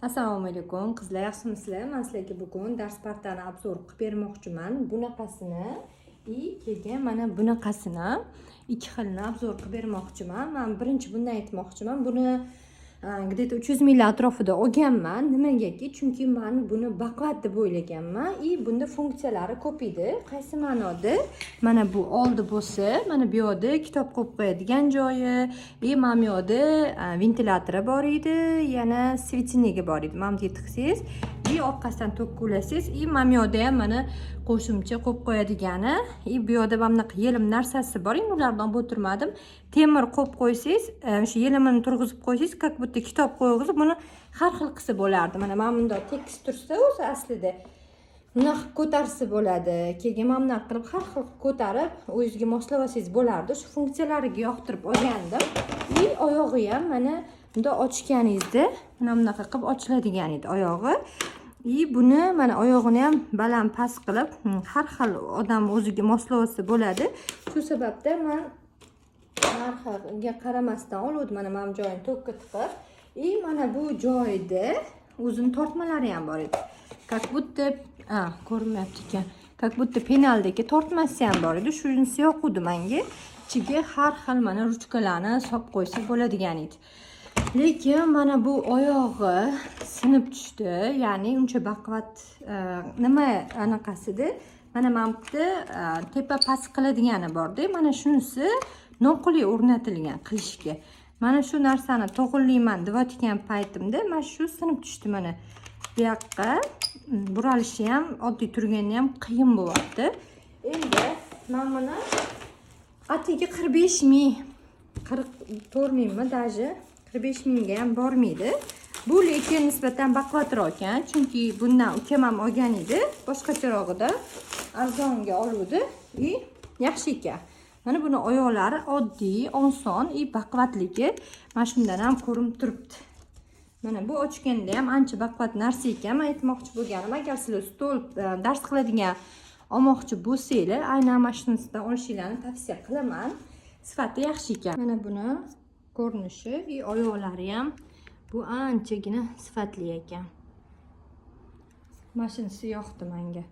Assalomu alaykum, qizlar, yaxshimisizlar? Man sizlarga bugun dars partani обзор qilib bermoqchiman. Bunaqasini и keyin mana bunaqasini, ikki xilini обзор qilib bermoqchiman. Man birinchi bundan aytmoqchiman. Buni где то 300 minglar atrofida olganman. Nimagaki? Chunki man buni baquvvat deb o'ylaganman и bunda funksiyalari ko'p edi. Qaysi ma'noda? Mana bu oldi bo'lsa, mana bu yoqda kitob qo'yib qo'yadigan joyi и mana bu yoqda ventilyatori bor edi, yana светильник i bor edi. Mana bu yerga tiqsangiz и orqasidan tokka ulasangiz, и mana bu yoqda ham mana qo'shimcha qo'yib qo'yadigani, и bu yoqda mana bunaqa yelim narsasi bor. Endi ularni olib o'tirmadim. Temir qo'yib qo'ysangiz, o'sha yelimini turg'izib qo'ysangiz, как будто kitob qo'yg'izib, buni har xil qilsa bo'lardi. Mana bundoq tekis tursa, o'zi aslida bunaqa qilib ko'tarsa bo'ladi. Keyin mana bunaqa qilib, har xil qilib ko'tarib, o'zingizga moslab olsangiz bo'lardi. Shu funksiyalariga yoqtirib olgandim. И oyog'i ham mana bundoq ochganingizda, mana bunaqa qilib ochiladigan edi oyog'i. И buni mana oyog'ini ham baland past qilib, har xil odam o'ziga moslab olsa bo'ladi. Shu sababdan man narxiga qaramasdan oluvdim. Mana bu joyini tokka tiqib, и mana bu joyida o'zini tortmalari ham bor edi, как будто, a, ko'rinmayapti ekan, как будто penaldagi tortmasi ham bor edi. Shunisi yoquvdi manga. Ichiga har xil mana ruchkalarni solib qo'ysa bo'ladigan edi. Lekin mana bu oyog'i sinib tushdi, ya'ni uncha baquvvat nima anaqasida. Mana bu yerda tepa past qiladigani borda, mana shunisi noqulay o'rnatilgan qilishga. Mana shu narsani to'g'irlayman deyotgan paytimda mana shu sinib tushdi. Mana bu yoqqa buralishi ham, oddiy turganda ham qiyin bo'lyapti. Endi man buni atigi 45 ming, 44 mingmi, даже 45 mingga ham bormaydi bu, lekin nisbatan baquvvatroq ekan, chunki bundan ukam ham olgan edi, boshqacharog'ida arzonga oluvdi и yaxshi ekan. Mana buni oyoqlari oddiy, oson и baquvvatligi mana shundan ham ko'rinib turibdi. Mana bu ochganda ham ancha baquvvat narsa ekan. Man aytmoqchi bo'lganim, agar sizlar stol dars qiladigan olmoqchi bo'lsanglar, aynan mana shunisidan olishinglarni tavsiya qilaman. Sifati yaxshi ekan. Mana buni ko'rinishi и oyoqlari ham bu anchagina sifatli ekan. Mana shunisi yoqdi manga.